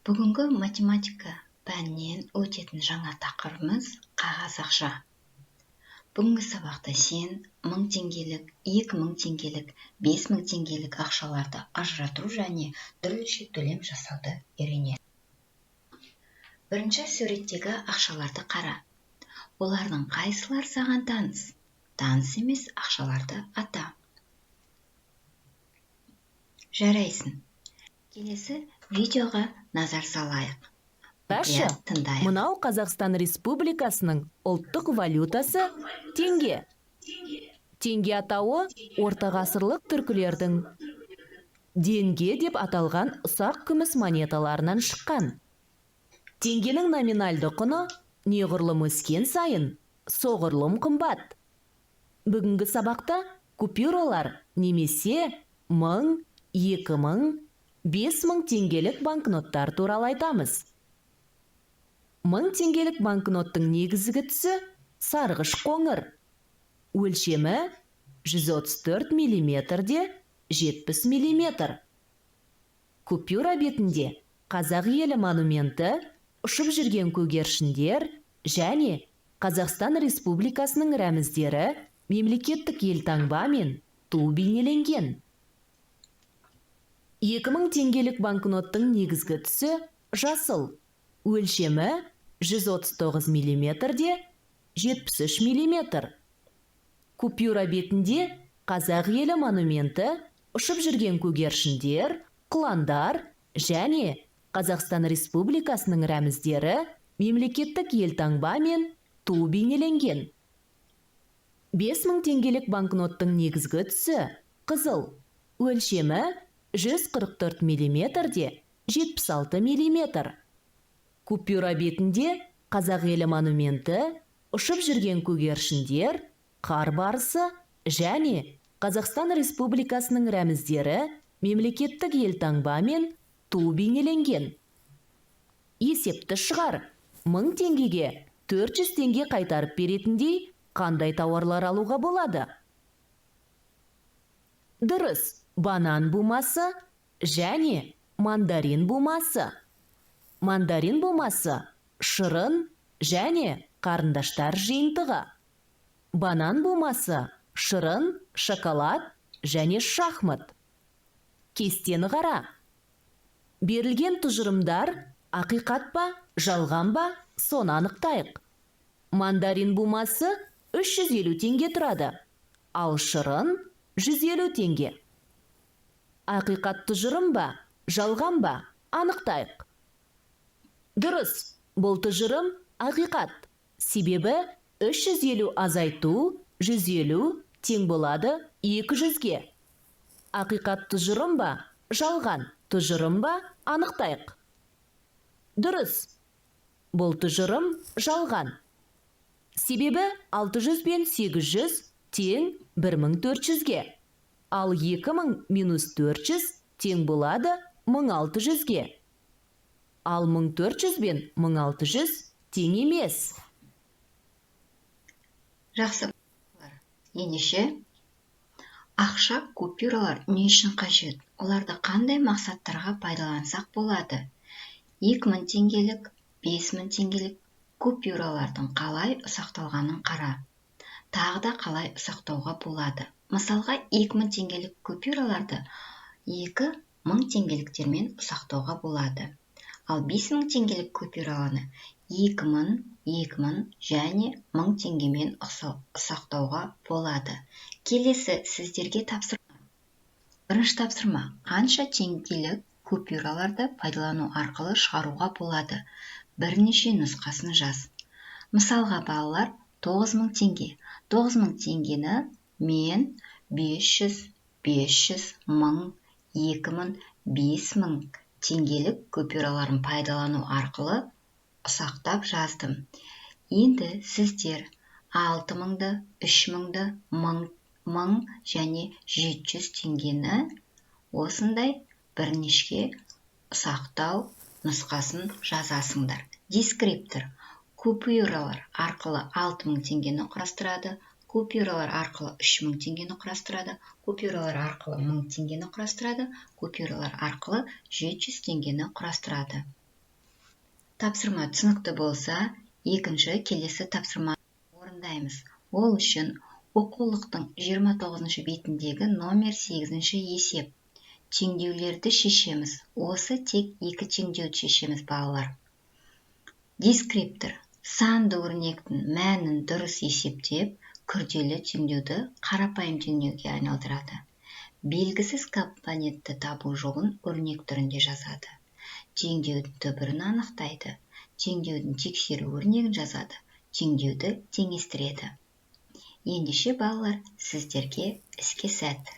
Бүгінгі математика пәнінен өтетін жаңа тақырыбымыз қағаз ақша. Бүгінгі сабақта сен 1000 теңгелік, 2000 теңгелік, 5000 теңгелік ақшаларды ажырату және түрліше төлем жасауды үйренесің. Бірінші суреттегі ақшаларды қара. Олардың қайсылары саған таныс? Таныс емес ақшаларды ата. Жарайсың. Келесі видеоға назар салайық. Қарашы, Мұқият тыңдайық. Мынау Қазақстан Республикасының ұлттық валютасы – теңге. Теңге атауы ортағасырлық түркілердің денге деп аталған ұсақ күміс монеталарынан шыққан. Теңгенің номинальды құны неғұрлым өскен сайын, соғұрлым қымбат. Бүгінгі сабақта купюралар немесе 1000, 2000, 5000 теңгелік банкноттар туралы айтамыз. 1000 теңгелік банкноттың негізгі түсі сарғыш қоңыр. Өлшемі 134 миллиметрде 70 миллиметр. Купюра бетінде Қазақ елі монументі, ұшып жүрген көгершіндер және Қазақстан Республикасының рәміздері, мемлекеттік елтаңба мен ту бейнеленген. 2000 теңгелік банкноттың негізгі түсі жасыл. Өлшемі 139 миллиметрде 73 миллиметр. Купюра бетінде Қазақ елі монументі, ұшып жүрген көгершіндер, құландар және Қазақстан Республикасының рәміздері, мемлекеттік елтаңба мен ту бейнеленген. 5000 теңгелік банкноттың негізгі түсі қызыл. Өлшемі 144 миллиметрде 76 миллиметр. Купюра бетінде Қазақ елі монументі, ұшып жүрген көгершіндер, қар барысы және Қазақстан Республикасының рәміздері, мемлекеттік елтаңба мен ту бейнеленген. Есепті шығар. 1000 теңгеге 400 теңге қайтарып беретіндей қандай тауарлар алуға болады? Дұрыс, банан бумасы және мандарин бумасы. Мандарин бумасы – шырын және қарындаштар жиынтығы. Банан бумасы – шырын, шоколад және шахмат. Кестені қара. Берілген тұжырымдар ақиқат па, жалған ба, соны анықтайық. Мандарин бумасы 350 теңге тұрады, ал шырын 150 теңге. Ақиқат тұжырым ба, жалған ба, анықтайық. Дұрыс, бұл тұжырым ақиқат. Себебі 350 азайту 150 тең болады 200-ге. Ақиқат тұжырым ба, жалған тұжырым ба, анықтайық. Дұрыс, бұл тұжырым жалған. Себебі 600 бен 800 тең 1400-ге. Ал 2000 минус 400 тең болады 1600-ге. Ал 1400 бен 1600 тең емес. Жақсы. Ендеше, ақша купюралар не үшін қажет? Оларды қандай мақсаттарға пайдалансақ болады? 2000 теңгелік, 5000 теңгелік купюралардың қалай ұсақталғанын қара. Тағы да қалай ұсақтауға болады? Мысалға, 2000 теңгелік купюраларды 2000 теңгеліктермен ұсақтауға болады. Ал 5000 теңгелік купюраларды 2000, 2000 және 1000 теңгемен ұсақтауға болады. Келесі сіздерге тапсырма. Бірінші тапсырма: қанша теңгелік купюраларды пайдалану арқылы шығаруға болады? Бірнеше нұсқасын жаз. Мысалға, балалар, 9000 теңге. 9000 теңгені мен 500, 500, 1000, 2000, 5000 теңгелік купюраларын пайдалану арқылы ұсақтап жаздым. Енді сіздер 6000-ды, 3000-ды, 1000, 1000 және 700 теңгені осындай бірнеше ұсақтау нұсқасын жазасыңдар. Дескриптор: купюралар арқылы 6000 теңгені құрастырады, купюралар арқылы 3000 теңгені құрастырады, купюралар арқылы 1000 теңгені құрастырады, купюралар арқылы 700 теңгені құрастырады. Тапсырма түсінікті болса, екінші келесі тапсырма орындаймыз. Ол үшін оқулықтың 29 бетіндегі номер 8 есеп. Теңдеулерді шешеміз. Осы тек екі теңдеуді шешеміз, балалар. Дескриптор санды өрнектің мәнін дұрыс есептеп, күрделі теңдеуді қарапайым теңдеуге айналдырады. Белгісіз компонентті табу жолын өрнек түрінде жазады. Теңдеудің түбірін анықтайды. Теңдеудің тексеру өрнегін жазады. Теңдеуді теңестіреді. Ендеше, балалар, сіздерге іске сәт.